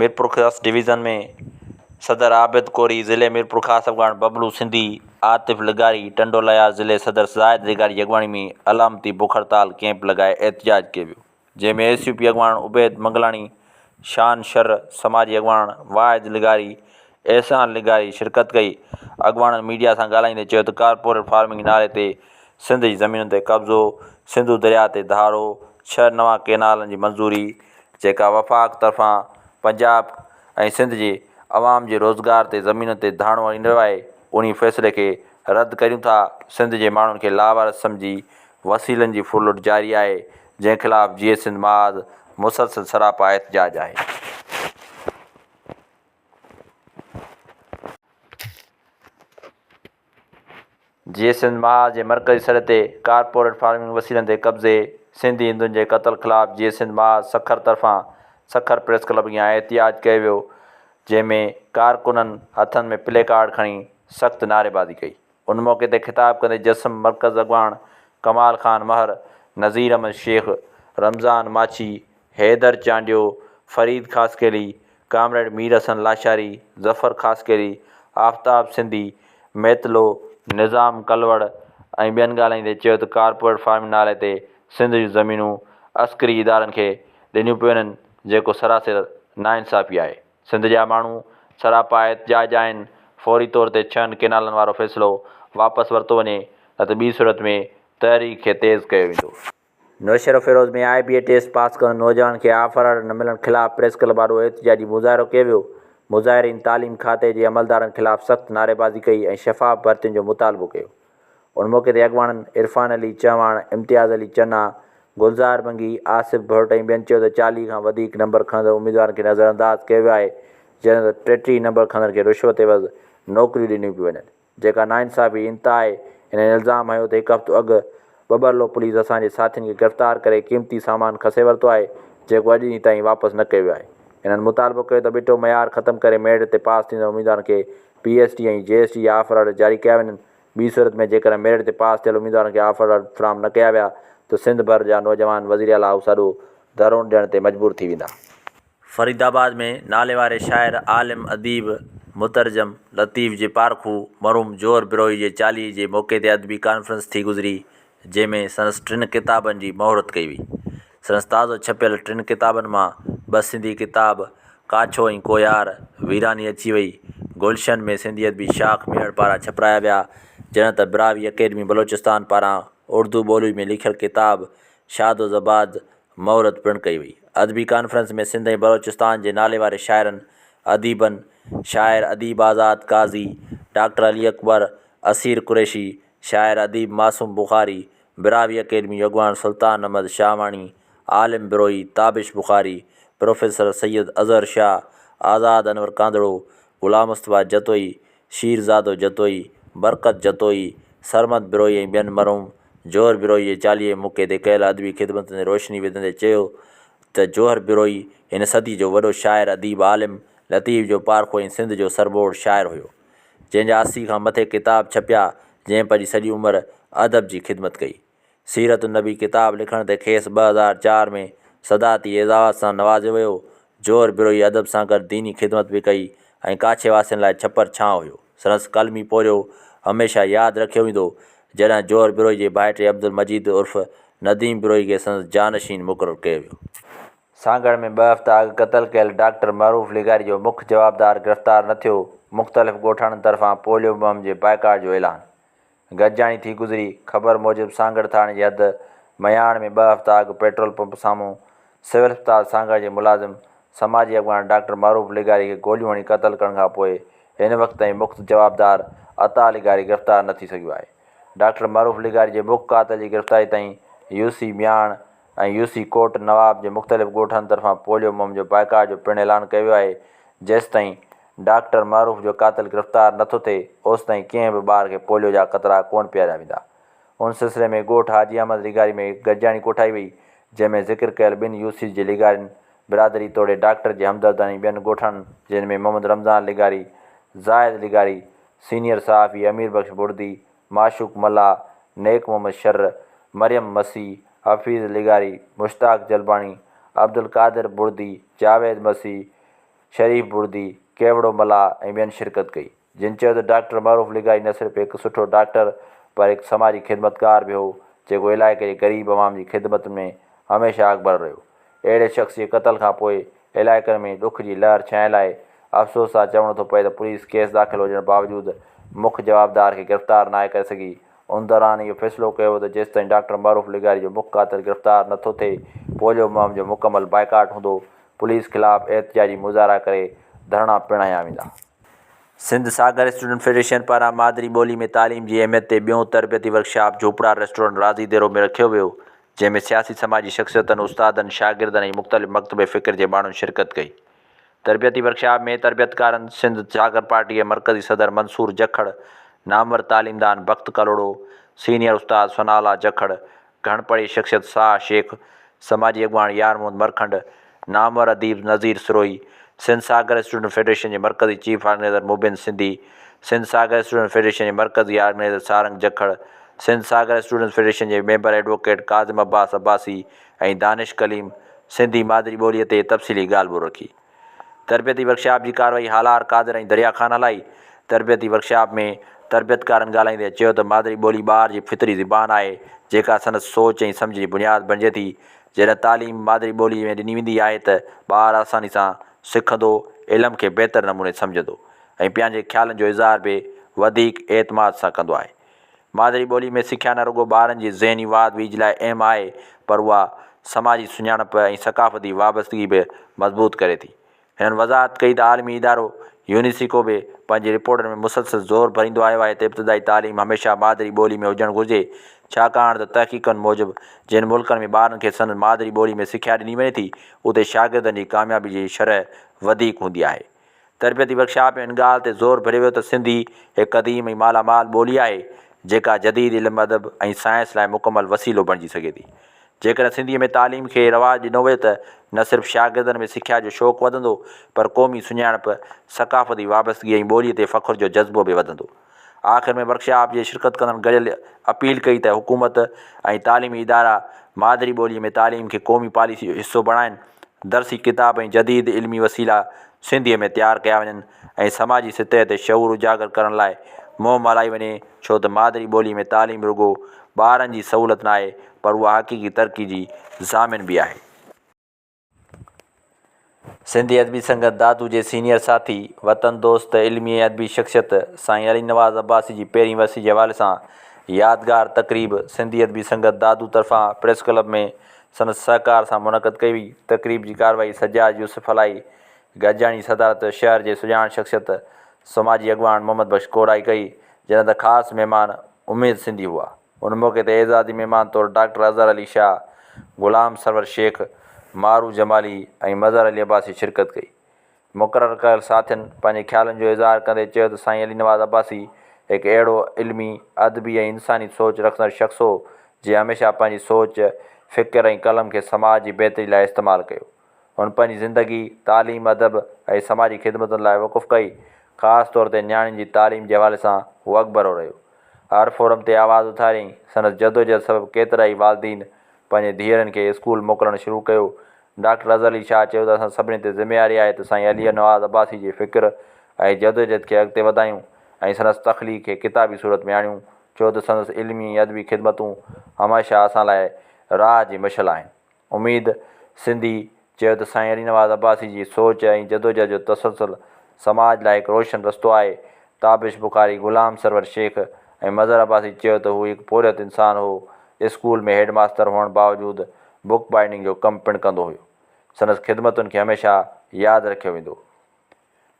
ميرپورخاص ڊويزن ۾ صدر عابد ڪوري، ضلعي ميرپورخاص اڳواڻ ببلو سنڌي، عاطف لغاري، ٽنڊو لهيار ضلعي صدر زاهد لغاري جي اڳواڻي ۾ علامتي بک هڙتال ڪئمپ لڳائي احتجاج ڪيو ويو، جنهن ۾ ايس يو پي اڳواڻ عبيد منگلاڻي، شان شر، سماجي اڳواڻ واحد لغاري، احسان لغاري شرڪت ڪئي. اڳواڻن ميڊيا سان ڳالهائيندي چيو ته ڪارپوريٽ فارمنگ جي نالي تي سنڌ جي زمينن تي قبضو، سنڌو درياء تي ڌاڙو، ڇهه نوان ڪئنالن جي منظوري جيڪا وفاق طرفان پنجاب ۽ سنڌ جي عوام جي روزگار تي زمينن تي ڌاڙو هڻي رهيو آهي انهي فيصلي کي رد ڪريون ٿا، سنڌ جي ماڻهن کي لاوارث سمجهي وسيلن جي ڦرلٽ جاري آهي جنهن خلاف جيئي سنڌ محاذ مسلسل سراپا احتجاج آهي. جيئي سنڌ محاذ جي مرڪزي سڏ تي ڪارپوريٽ فارمنگ وسيلن تي قبضي، سنڌي هندن جي قتل خلاف جيئي سنڌ محاذ سکر طرفان سکر پريس ڪلب اڳيان احتجاج ڪيو ويو، جنهن ۾ ڪارڪنن هٿن ۾ پلي ڪارڊ کڻي سخت نعريبازي ڪئي. ان موقعي تي خطاب ڪندي جسم مرڪز اڳواڻ ڪمال خان مهر، نذير احمد شيخ، رمضان ماڇي، حيدر چانڊيو، فريد خاصخيلي، ڪامريڊ مير حسن لاشاري، ظفر خاصخيلي، آفتاب سنڌي، ميتلو، نظام ڪلوڙ ۽ ٻين ڳالهائيندي چيو ته ڪارپوريٽ فارمنگ نالي تي سنڌ جون زمينون عسڪري ادارن کي ڏنيون پيون وڃن جيڪو سراسر ناانصافي آهي سنڌ جا ماڻهو سراپا احتجاج آهن فوري طور تي ڇهن ڪينالن وارو فيصلو واپس ورتو وڃي نه ته ٻي صورت ۾ تحريڪ کي تيز ڪيو ويندو. Naushahro Feroze ۾ I B A test pass ڪندڙ نوجوانن کي آفر آرڊر نه ملڻ خلاف پريس ڪلب آڏو احتجاجي مظاهرو ڪيو ويو، مظاهرين تعليم کاتي جي عملدارن خلاف سخت نعريبازي ڪئي ۽ شفاف ڀرتين جو مطالبو ڪيو. ان موقعي تي اڳواڻن عرفان علي چهواڻ، امتياز علي چنا، گلزار منگي، آصف ڀرٽ ۽ ٻين چيو ته 40 کان وڌيڪ نمبر کڻندڙ اميدوارن کي نظرانداز ڪيو ويو آهي، جڏهن ته 33 نمبر کڻندڙن کي رشوت عيوض نوڪريون ڏنيون پيون وڃن. جيڪا ناانصافي جي انتها آهي. هنن الزام هنيو ته هڪ هفتو اڳ ٻٻرلو پوليس اسان جي ساٿين کي گرفتار ڪري قيمتي سامان کسي ورتو آهي، جيڪو اڄ ڏينهن تائين واپس نه ڪيو ويو آهي. هنن مطالبو ڪيو ته ٻٽو معيار ختم ڪري ميرٽ تي پاس ٿيندڙ اميدوارن کي پي ايس ٽي ۽ جي ايس ٽي جا آفر آرڊر جاري ڪيا وڃن، ٻي صورت ۾ جيڪڏهن ميرٽ تي پاس ٿيل اميدوارن کي آفر آرڊر فراهم نه ڪيا ويا ته سنڌ ڀر جا نوجوان وزيراعليٰ هائوس آڏو ڌرڻو ڏيڻ تي مجبور ٿي ويندا. فريدآباد ۾ ناليواري شاعر، عالم، اديب، مترجم لطيف جي پارکو مرحوم جوهر بروهي جي چاليهي جي موقعي تي ادبي ڪانفرنس ٿي گذري، جنهن ۾ سندس ٽن ڪتابن جي مهورت ڪئي وئي. سندس تازو ڇپيل ٽن ڪتابن مان ٻه سنڌي ڪتاب ڪاڇو ۽ ڪوهيار، ويراني اچي وئي، گلشن ۾ سنڌي ادبي شاخ ميهڙ پاران ڇپرايا ويا، جڏهن ته براهوي اڪيڊمي بلوچستان پاران اردو ٻولي ۾ لکيل ڪتاب شاد و زباد مهورت پڻ ڪئي وئي. ادبي ڪانفرنس ۾ سنڌ ۽ بلوچستان جي ناليواري شاعرن، اديبن، شاعر اديب آزاد قاضي، ڊاڪٽر علي اڪبر اسير قريشي، شاعر اديب معصوم بخاري، براهوي اڪيڊمي جو اڳواڻ سلطان احمد شاهواڻي، عالم بروهي، تابش بخاري، پروفيسر سيد اظهر شاهه، آزاد انور ڪانڌڙو، غلام مصطفيٰ جتوئي، شيرزادو جتوئي، برڪت جتوئي، سرمد بروهي ۽ ٻين مرحوم جوهر بروهي جي چاليهين موقعي تي ڪيل ادبي خدمتن تي روشني وجهندي چيو ته جوهر بروهي هن صدي جو وڏو شاعر، اديب، عالم، لطيف جو پارکو ۽ سنڌ جو سرٻوڙ شاعر هيو. جنهن جا 80 کان مٿي ڪتاب ڇپيا، جنهن پنهنجي سڄي عمر ادب جي خدمت ڪئي. سيرت النبي ڪتاب لکڻ تي کيس 2004 ۾ صدارتي اعزاز سان نوازيو ويو. جوهر بروهي ادب سان گڏ ديني خدمت به ڪئي ۽ ڪاڇي واسين لاء ڇپر ڇانو هيو. سندس قلمي پورهيو هميشه ياد رکيو ويندو. جڏهن جوهر بروهي جي ڀائٽي عبدالمجيد عرف نديم بروهي کي سندس جانشين مقرر ڪيو ويو. سانگهڙ ۾ ٻه هفتا اڳ قتل ڪيل ڊاڪٽر معروف لغاري جو مک جوابدار گرفتار نه ٿيو، مختلف ڳوٺاڻن طرفان پوليو مهم جي بائيڪاٽ جو اعلان. گڏجاڻي ٿي گذري. خبر موجب سانگهڙ ٿاڻي جي حد مياڻ ۾ ٻه هفتا اڳ پيٽرول پمپ سامهون سول اسپتال سانگهڙ جي ملازم سماجي اڳواڻ ڊاڪٽر معروف لغاري کي گوليون هڻي قتل ڪرڻ کانپوء هن وقت تائين مک جوابدار عطا لغاري گرفتار نه ٿي سگهيو آهي. ڊاڪٽر معروف لغاري جي مک قاتل جي گرفتاري تائين يو سي مياڻ ۽ يو سي ڪوٽ نواب جي مختلف ڳوٺن طرفان پوليو مهم جو بائيڪاٽ جو پڻ اعلان ڪيو ويو آهي، جيستائين ڊاڪٽر معروف جو قاتل گرفتار نٿو ٿئي اوستائين ڪنهن به ٻار کي پوليو جا قطرا ڪونه پياريا ويندا. ان سلسلي ۾ ڳوٺ حاجي احمد لغاري ۾ هڪ گڏجاڻي ڪوٺائي وئي، جنهن ۾ ذڪر ڪيل ٻن يو سيز جي لغارين برادري توڙي ڊاڪٽر جي همدرداڻي ٻين ڳوٺاڻن جن ۾ محمد رمضان لغاري، زاهد لغاري، سينيئر صحافي امير بخش بڙدي، معشوق ملاح، نيڪ محمد شر، مريم مسيح، حفيظ لغاري، مشتاق جلباڻي، عبدالقادر بڙدي، جاويد مسيح، شريف بڙدي، ڪيوڙو ملاح ۽ ٻين شرڪت ڪئي. جن چيو ته ڊاڪٽر معروف لغاري نه صرف هڪ سٺو ڊاڪٽر پر هڪ سماجي خدمتگار به هو جيڪو علائقي جي غريب عوام جي خدمتن ۾ هميشه اڳڀرو رهيو. اهڙي شخص جي قتل کان پوء علائقن ۾ ڏک جي لهر ڇانيل آهي. افسوس سان چوڻو ٿو پئي ته پوليس ڪيس داخل هجڻ باوجود مک جوابدار کي گرفتار ناهي ڪري سگهي. ان دوران اهو فيصلو ڪيو ويو ته جيستائين ڊاڪٽر معروف لغاري جو مک قاتل گرفتار نه ٿو ٿئي پوليو مهم جو مڪمل بائيڪاٽ هوندو. پوليس خلاف احتجاجي مظاهرا ڪري ڌرڻا پڻ هنيا ويندا. سنڌ ساگر اسٽوڊنٽ فيڊريشن پاران مادري ٻولي ۾ تعليم جي اهميت تي ٻيون تربيتي ورڪشاپ جهوپڙا ريسٽورنٽ راضي ديرو ۾ رکيو ويو، جنهن ۾ سياسي سماجي شخصيتن، استادن، شاگردن ۽ مختلف مڪتب فڪر جي ماڻهن شرڪت ڪئي. تربيتي ورڪشاپ ۾ تربيتڪارن سنڌ ساگر پارٽي جي مرڪزي صدر منصور جکڙ، نامور تعليمدان بخت ڪلهوڙو، سينيئر استاد ثناء الله جکڙ، گهڻ پڙهي شخصيت ساهه شيخ، سماجي اڳواڻ يار محمد مرکنڊ، نامور اديب نذير سروهي، سنڌ ساگر اسٽوڊنٽ فيڊريشن جي مرڪزي chief organizer Mubeen Sindhi, Sindh Sagar student federation جي مرڪزي آرگنائيزر سارنگ جکڙ، سنڌ ساگر اسٽوڊنٽس فيڊريشن جي ميمبر ايڊووڪيٽ ڪاظم عباس عباسي ۽ دانش ڪليم سنڌي مادري ٻوليء تي تفصيلي ڳالهه ٻولهه رکي. تربيتي ورڪشاپ جي ڪارروائي هالار قادر ۽ دريا خان هلائي. تربيتي ورڪشاپ ۾ تربيتڪارن ڳالهائيندي چيو ته مادري ٻولي ٻار جي فطري زبان آهي، جيڪا سندس سوچ ۽ سمجهه جي بنياد بڻجي ٿي. جڏهن تعليم مادري ٻوليء ۾ ڏني ويندي آهي ته ٻار آساني سان سکندو، علم کي بهتر نموني سمجهندو ۽ پنهنجي خيالن جو اظهار به وڌيڪ اعتماد سان ڪندو آهي. مادري ٻولي ۾ سکيا نه رڳو ٻارن جي ذهني واڌ ويجهه لاء اهم آهي پر اها سماجي سڃاڻپ ۽ ثقافتي وابستگي به مضبوط ڪري ٿي. هنن وضاحت ڪئي ته عالمي ادارو يونيسيڪو به پنهنجي رپورٽن ۾ مسلسل زور ڀريندو آيو آهي ته ابتدائي تعليم هميشه مادري ٻولي ۾ هجڻ گهرجي ڇاڪاڻ ته تحقيقن موجب جن ملڪن ۾ ٻارن کي سندن مادري ٻولي ۾ سکيا ڏني وڃي ٿي اتي شاگردن جي ڪاميابي جي شرح وڌيڪ هوندي آهي. تربيتي ورڪشاپ ۾ ان ڳالهه تي زور ڀريو ويو ته سنڌي هڪ قديم ۽ مالا مال ٻولي آهي، جيڪا جديد علم ادب ۽ سائنس لاء مڪمل وسيلو بڻجي سگهي ٿي. جيڪڏهن سنڌيء ۾ تعليم کي رواج ڏنو ويو ته نه صرف شاگردن ۾ سکيا جو شوق وڌندو، پر قومي سڃاڻپ، ثقافتي وابستگي ۽ ٻوليء تي فخر جو جذبو به وڌندو. آخر ۾ ورڪشاپ جي شرڪت ڪندڙن گڏيل اپيل ڪئي ته حڪومت ۽ تعليمي ادارا مادري ٻوليء ۾ تعليم کي قومي پاليسي جو حصو بڻائين، درسي ڪتاب ۽ جديد علمي وسيلا سنڌيء ۾ تيار ڪيا وڃن ۽ سماجي سطح تي شعور اجاگر ڪرڻ لاء مهم هلائي وڃي ڇو ته مادري ٻوليء ۾ تعليم رڳو ٻارن جي سهولت ناهي پر اها حقيقي ترقي جي ضامن به آهي. سنڌي ادبي سنگت دادو جي سينيئر ساٿي، وطن دوست، علمي ۽ ادبي شخصيت سائين علي نواز عباسي جي پهرين ورسي جي حوالي سان يادگار تقريب سنڌي ادبي سنگت دادو طرفان پريس ڪلب ۾ سندس سهڪار سان منعقد ڪئي وئي. تقريب جي ڪارروائي سجاد يوسف هلائي. گڏجاڻي جي صدارت شهر جي سڄاڻ شخصيت سماجي اڳواڻ محمد بخش ڪورائي ڪئي، جڏهن ته خاص مهمان اميد سنڌي هئا. ان موقعي تي اعزازي مهمان طور ڊاڪٽر اظهر علي شاهه، غلام سرور شيخ، مارو جمالي ۽ مظهر علي عباسي شرڪت ڪئي. مقرر ڪيل ساٿين پنهنجي خيالن جو اظهار ڪندي چيو ته سائين علي نواز عباسي هڪ اهڙو علمي، ادبي ۽ انساني سوچ رکندڙ شخص هو، جنهن هميشه پنهنجي سوچ، فڪر ۽ قلم کي سماج جي بهتري لاء استعمال ڪيو. هن پنهنجي زندگي تعليم، ادب ۽ سماجي خدمتن لاء وقف ڪئي. خاص طور تي نياڻين جي تعليم جي حوالي سان هو اڳڀرو رهيو. هر فورم تي آواز اٿاريائين. سندس جدوجهد سبب ڪيترائي والدين پنهنجي ڌيئرن کي اسڪول موڪلڻ شروع ڪيو. ڊاڪٽر اظهر علي شاهه چيو ته اسان سڀني تي ذميواري آهي ته سائين علي نواز عباسي جي فڪر ۽ جدوجهد کي اڳتي وڌايون ۽ سندس تخليق کي ڪتابي صورت ۾ آڻيون ڇو ته سندس علمي ۽ ادبي خدمتون هميشه اسان لاء راهه جي مشعل آهن. اميد سنڌي چيو ته سائين علي نواز عباسي جي سوچ ۽ جدوجهد جو تسلسل سماج لاء هڪ روشن رستو آهي. تابش بخاري، غلام سرور شيخ ۽ مظهر عباسي چيو ته هو هڪ پورهيت انسان هو، اسڪول ۾ هيڊ ماستر هئڻ باوجود بڪ بائنڊنگ جو ڪم پڻ ڪندو هيو. سندس خدمتن کي هميشه ياد رکيو ويندو.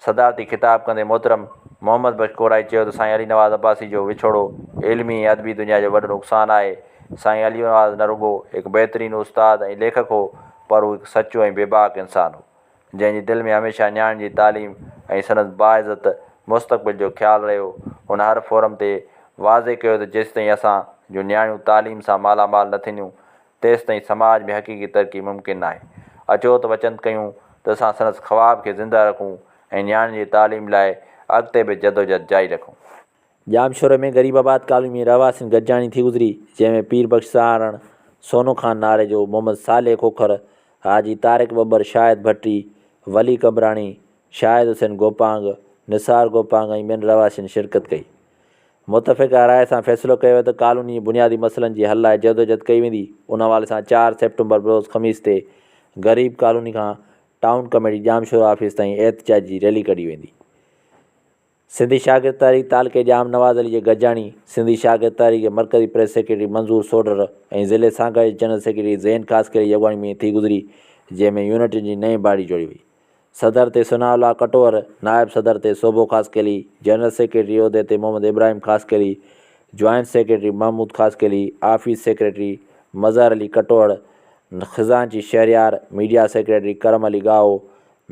صدارتي خطاب ڪندي محترم محمد بخش ڪورائي چيو ته سائين علي نواز عباسي جو وڇوڙو علمي ۽ ادبي دنيا جو وڏو نقصان آهي. سائين علي نواز نه رڳو هڪ بهترين استاد ۽ ليکڪ هو پر هو هڪ سچو ۽ بيباڪ انسان هو جنهن جي دل ۾ هميشه نياڻين جي تعليم ۽ سندس باعزت مستقبل جو خيال رهيو. هن هر فورم تي واضح ڪيو ته جيستائين اسان جون نياڻيون تعليم سان مالا مال نه ٿينديون تيستائين سماج ۾ حقيقي ترقي ممڪن ناهي. اچو ته وچن ڪيون ته اسان سندس خواب کي زنده رکون ۽ نياڻين جي تعليم لاء اڳتي به جدوجھد جاري رکون. ڄامشوري ۾ غريب آباد ڪالوني ۾ رهواسين گڏجاڻي ٿي گذري، جنهن ۾ پير بخش سهارڻ، سونو خان ناريجو، محمد صالح کوکر، حاجي طارق ٻٻر، شاهد ڀٽي، ولي قمبراڻي، شاهد حسين گوپانگ، نثار گوپانگ ۽ ٻين رهواسين شرڪت ڪئي. متفقه راء سان فيصلو ڪيو ويو ته ڪالوني جي بنيادي مسئلن جي حل لاء جدوجھد ڪئي ويندي، ان حوالي سان چار سيپٽمبر بروز خميس تي غريب ڪالوني کان ٽائون ڪميٽي ڄامشورو آفيس تائين احتجاجي ريلي ڪڍي ويندي. سنڌي شاگرد تحريڪ تعلقي ڄام نواز علي جي گڏجاڻي سنڌي شاگرد تحريڪ جي مرڪزي پريس سيڪريٽري منظور سوڍر ۽ ضلعي سانگهڙ جي جنرل سيڪريٽري زين خاصخيلي جي اڳواڻي ۾ ٿي گذري، جنهن ۾ يونٽن جي نئين باڊي جوڙي وئي. صدر تي ثناء الله ڪٽوهر، نائب صدر تي سوڀو خاصخيلي، جنرل سيڪريٽري عهدي تي Muhammad Ibrahim Khaskheli, joint secretary Mahmood Khaskheli, office secretary Mazhar Ali Katohar, خزانچي شهريار، ميڊيا سيڪريٽري ڪرم علي ڳاهو،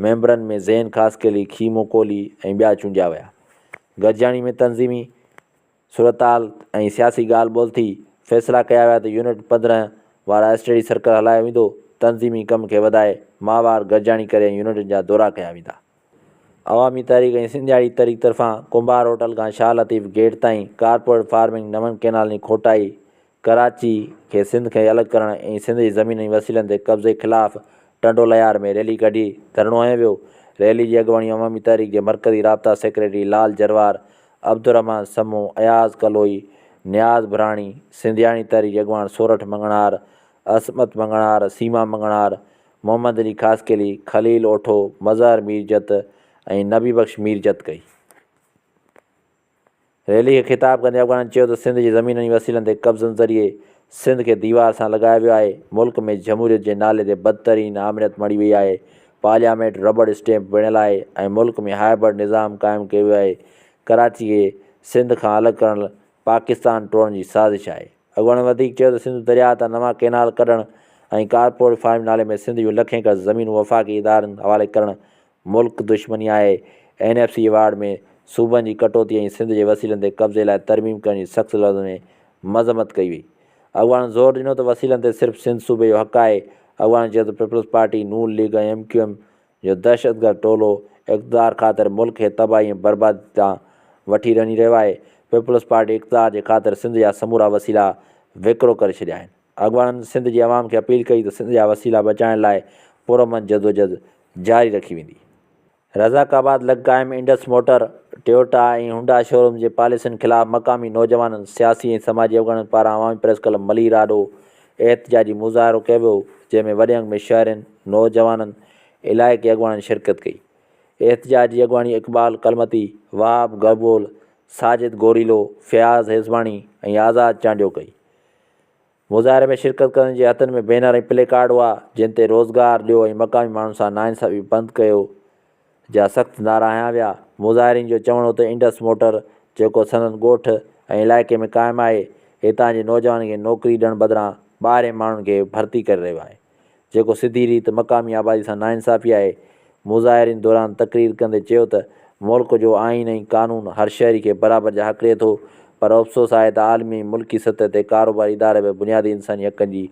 ميمبرن ۾ زين خاصخيلي، کيمو ڪولهي ۽ ٻيا چونڊيا ويا. گڏجاڻي ۾ تنظيمي. صورتحال ۽ سياسي ڳالهه ٻولهه ٿي، فيصلا ڪيا ويا ته يونٽ 15 وارا اسٽڊي سرڪل هلايو ويندو، تنظيمي ڪم کي وڌائي ماهوار گڏجاڻي ڪري ۽ يونٽن جا دورا ڪيا ويندا. عوامي تحريڪ ۽ سنڌياڙي تحريڪ طرفان ڪنڀار هوٽل کان شاهه لطيف گيٽ تائين ڪارپوريٽ فارمنگ نون ڪئنالن جي کوٽائي، ڪراچي کي سنڌ کان الڳ ڪرڻ ۽ سنڌ جي زمين ۽ وسيلن تي قبضي خلاف ٽنڊو لهيار ۾ ريلي ڪڍي ڌرڻو هنيو ويو. ريلي جي اڳواڻي عوامي تحريڪ جي مرڪزي رابطا سيڪريٽري لال جروار، عبدالرحمان سمون، اياز ڪلوئي، نياز ڀراڻي، سنڌياڻي تحريڪ جي اڳواڻ سورٺ مڱڻهار، عصمت مڱڻهار، سيما مڱڻهار، محمد علي خاصخيلي، خليل اوٺو، مظهر ميرجت ۽ نبي بخش ميرجت ڪئي. ريلي کي خطاب ڪندي اڳواڻن چيو ته سنڌ جي زمينن ۽ وسيلن تي قبضن ذريعي سنڌ کي ديوار سان لڳايو ويو آهي، ملڪ ۾ جمهوريت جي نالي تي بدترين آمريت مڙهي وئي آهي، پارليامينٽ رٻڙ اسٽيمپ بڻيل آهي ۽ ملڪ ۾ هائبرڊ نظام قائم ڪيو ويو آهي، ڪراچي کي سنڌ کان الڳ ڪرڻ پاڪستان ٽوڙڻ جي سازش آهي. اڳواڻن وڌيڪ چيو ته سنڌو درياهه تان نوان ڪئنال ڪڍڻ ۽ ڪارپوريٽ فارمنگ نالي ۾ سنڌ جون لکين ايڪڙ زمينون وفاقي ادارن حوالي ڪرڻ ملڪ دشمني آهي، اين ايف سي ايوارڊ ۾ صوبن جي ڪٽوتي ۽ سنڌ جي وسيلن تي قبضي لاء ترميم ڪرڻ جي سخت لفظن ۾ مذمت ڪئي وئي. اڳواڻن زور ڏنو ته وسيلن تي صرف سنڌ صوبي جو حق آهي. اڳواڻن چيو ته peoples party, Noon league ۽ M Q M جو دهشتگرد ٽولو اقتدار خاطر ملڪ کي تباهي ۽ بربادي ڏانهن وٺي رڃي رهيو آهي، پيپلز پارٽي اقتدار جي خاطر سنڌ جا سمورا وسيلا وڪرو ڪري ڇڏيا آهن. اڳواڻن سنڌ جي عوام کي اپيل ڪئي ته سنڌ جا وسيلا بچائڻ لاء پرامن جدوجھد جاري رکي ويندي. رزاق آباد لڳ قائم Indus motor, Toyota ۽ Honda showrooms جي پاليسين خلاف مقامي نوجوانن، سياسي ۽ سماجي اڳواڻن پاران عوامي پريس ڪلب ملير آڏو احتجاجي مظاهرو ڪيو ويو، جنهن ۾ وڏي انگ ۾ شهرين، نوجوانن، علائقي اڳواڻن شرڪت ڪئي. احتجاج جي اڳواڻي اقبال ڪلمتي، وهاب گبول، ساجد گوريلو، فياض هيسباڻي ۽ آزاد چانڊيو ڪئي. مظاهري ۾ شرڪت ڪندڙن جي هٿن ۾ بينر ۽ پلي ڪارڊ هئا، جن تي روزگار ڏيو ۽ مقامي ماڻهن سان ناانصافي بند ڪيو جا سخت نعرا هنيا ويا. مظاهرين جو چوڻ هو ته انڊس موٽر جيڪو سندن ڳوٺ ۽ علائقي ۾ قائم آهي، هتان جي نوجوانن کي نوڪري ڏيڻ بدران ٻاهرين ماڻهن کي ڀرتي ڪري رهيو آهي. جيڪو سڌي ريت مقامي آبادي سان ناانصافي آهي. مظاهرين دوران تقرير ڪندي چيو ته ملڪ جو آئين ۽ قانون هر شهري کي برابر جا حق ڏئي ٿو پر افسوس آهي ته عالمي ۽ ملڪي سطح تي ڪاروباري ادارا به بنيادي انساني حقن جي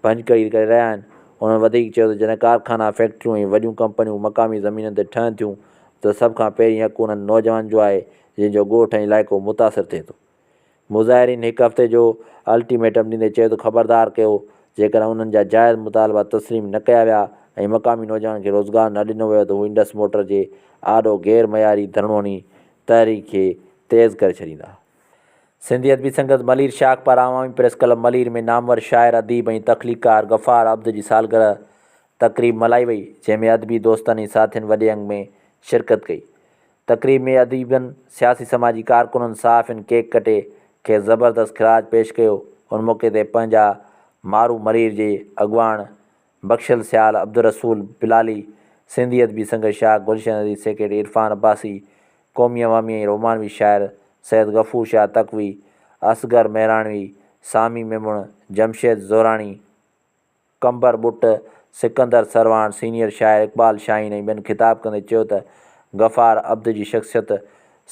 ڀڃڪڙي ڪري رهيا آهن. انهن وڌيڪ چيو ته جڏهن ڪارخانا، فيڪٽريون ۽ وڏيون ڪمپنيون مقامي زمينن تي ٺهن ٿيون ته سڀ کان پهرين حق انهن نوجوانن جو آهي جن جو ڳوٺ ۽ علائقو متاثر ٿئي ٿو. مظاهرين هڪ هفتي جو الٽيميٽم ڏيندي چيو ته خبردار ڪيو جيڪڏهن انهن جا جائز مطالبا تسليم نه ڪيا ويا ۽ مقامي نوجوانن کي روزگار نه ڏنو ويو ته هو انڊس موٽر جي آڏو غير معياري ڌرڻو هڻي تحريڪ کي تيز ڪري ڇڏيندا. سنڌي ادبي سنگت ملير شاخ پاران عوامي پريس ڪلب ملير ۾ نامور شاعر، اديب ۽ تخليقڪار غفار عبد جي سالگرهه تقريب ملهائي وئي، جنهن ۾ ادبي دوستن ۽ ساٿين وڏي انگ ۾ شرڪت ڪئي. تقريب ۾ اديبن، سياسي سماجي ڪارڪنن، صحافين ڪيڪ ڪٽي کيس زبردست خراج پيش ڪيو. ان موقعي تي پنهنجا مارو مرير جي اڳواڻ بخشل سيال، عبدالرسول بلالي، سنڌي ادبي سنگت شاخ گلشن عزيز سيڪريٽري عرفان عباسي، قومي عوامي ۽ رومانوي شاعر سيد غفور شاهه تقوي، اصغر مهراڻوي، سامي ميمڻ، جمشيد زهراڻي، قمبر ٻٽ، سڪندر سرواڻ، سينيئر شاعر اقبال شاهين ۽ ٻين خطاب ڪندي چيو ته غفار عبد جي شخصيت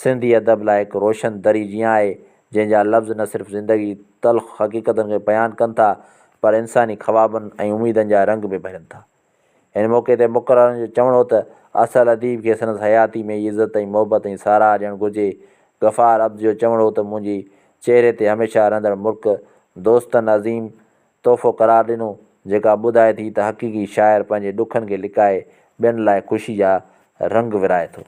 سنڌي ادب لاء هڪ روشن دري جيان آهي، جنهن جا لفظ نه صرف زندگي جي تلخ حقيقتن کي بيان ڪن ٿا پر انساني خوابن ۽ اميدن جا رنگ به ڀرين ٿا. ان موقعي تي مقررن جو چوڻ هو ته اصل اديب کي سندس حياتي ۾ ئي عزت ۽ محبت ۽ ساراهه ڏيڻ گهرجي. غفار عبد جو چوڻ هو ته منهنجي چهري تي هميشه رهندڙ مرڪ دوستن عظيم تحفو قرار ڏنو، جيڪا ٻڌائي ٿي ته حقيقي شاعر پنهنجي ڏکن کي لڪائي ٻين لاء خوشي جا رنگ ورهائي ٿو.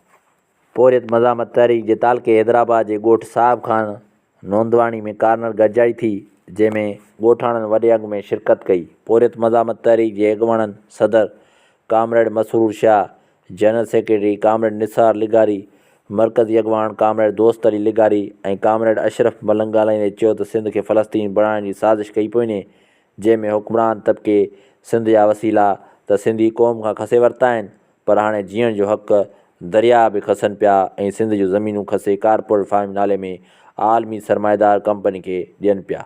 پورهيت مزاحمت تحريڪ جي تعلقي حيدرآباد جي ڳوٺ صاحب خان نوندواڻي ۾ ڪارنر گڏجاڻي ٿي، جنهن ۾ ڳوٺاڻن وڏي انگ ۾ شرڪت ڪئي. پورهيت مزاحمت تحريڪ جي اڳواڻن صدر comrade Masroor Shah, general secretary comrade Nisar لغاري، مرڪزي اڳواڻ ڪامريڊ دوست علي لغاري ۽ ڪامريڊ اشرف ملنگ ڳالهائيندي چيو ته سنڌ کي فلسطين بڻائڻ جي سازش ڪئي پئي وڃي جنهن ۾ حڪمران طبقي سنڌ جا وسيلا ته سنڌي قوم کان کسي ورتا آهن پر هاڻي جيئڻ جو حق درياهه به کسن پيا ۽ سنڌ جون زمينون کسي ڪارپوريٽ فارمنگ نالي ۾ عالمي سرمائيدار ڪمپني کي ڏين پيا.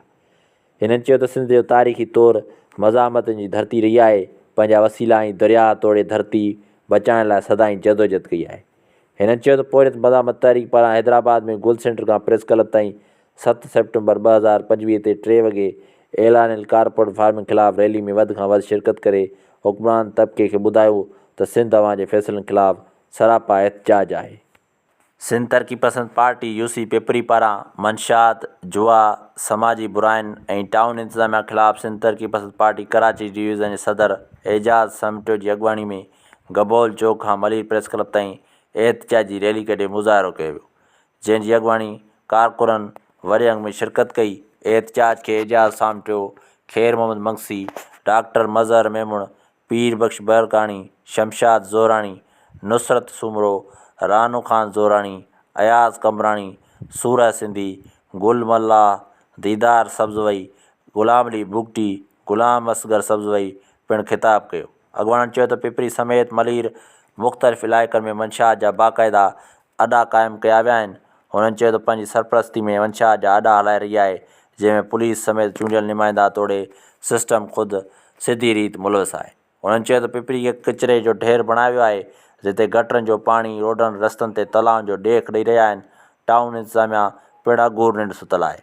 هنن چيو ته سنڌ جو تاريخي طور مزاحمتن جي ڌرتي رهي آهي، پنهنجا وسيلا ۽ درياهه توڙي ڌرتي بچائڻ لاء سدائين جدوجھد ڪئي آهي. هنن چيو ته پورهيت مزاحمت تحريڪ پاران حيدرآباد ۾ گل سينٽر کان پريس ڪلب تائين 7 سيپٽمبر 2025 تي ٽي وڳي اعلانيل ڪارپوريٽ فارمنگ خلاف ريلي ۾ وڌ کان وڌ شرڪت ڪري حڪمران طبقي کي ٻڌايو ته سنڌ اوهان جي فيصلن خلاف سراپا احتجاج آهي. سنڌ ترقي پسند پارٽي يو سي پپري پاران منشيات، جوا، سماجي براين ۽ ٽائون انتظاميا خلاف سنڌ ترقي پسند پارٽي ڪراچي ڊويزن جي صدر اعجاز سمٽيو جي اڳواڻي ۾ گبول چوڪ کان ملير پريس ڪلب تائين احتجاجي ريلي ڪڍي مظاهرو ڪيو ويو جنهن جي اڳواڻي ڪارڪنن وڏي انگ ۾ شرڪت ڪئي احتجاج کي اعجاز سامٽيو، خير محمد مگسي، ڊاڪٽر مظهر ميمڻ، پير بخش بهرڪاڻي، شمشاد زهراڻي، نصرت سومرو، رانو خان زهراڻي، اياز قمبراڻي، سوره سنڌي، گل ملاح، ديدار سبزوئي، غلام علي بگٽي، غلام اصغر سبزوئي پڻ خطاب ڪيو. اڳواڻن چيو ته پپري سميت ملير مختلف علائقن ۾ منشيات جا باقاعده اڏا قائم ڪيا ويا آهن. هنن چيو ته پنهنجي سرپرستي ۾ منشيات جا اڏا هلائي رهي آهي جنهن ۾ پوليس سميت چونڊيل نمائندا توڙي سسٽم خود سڌي ريت ملوث آهي. هنن چيو ته پپري کي ڪچري جو ڍير بڻايو ويو آهي جتي گٽرن جو پاڻي روڊن رستن تي تلائن جو ڏيک ڏئي رهيا آهن ٽائون انتظاميا پڻ اگهور ننڊ ستل آهي.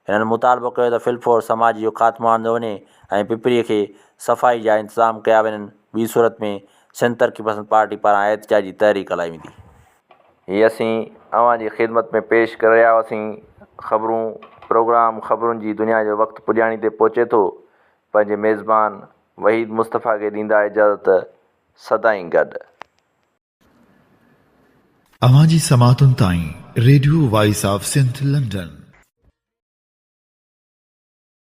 هنن مطالبو ڪيو ته فلفور سماج جو خاتمو آندو وڃي ۽ پپري کي صفائي جا انتظام ڪيا وڃن ٻي صورت ۾ سنڌ ترقي پسند پارٽي پاران احتجاجي تحريڪ هلائي ويندي. هي اسين اوهان جي خدمت ۾ پيش ڪري رهيا هئاسين خبرون پروگرام خبرن جي دنيا جو وقت پڄاڻي تي پهچي ٿو پنهنجي ميزبان وحيد مصطفيٰ کي ڏيندا اجازت سدائين گڏ. اوهان جي سماعتن تائين radio voice of Sindh London.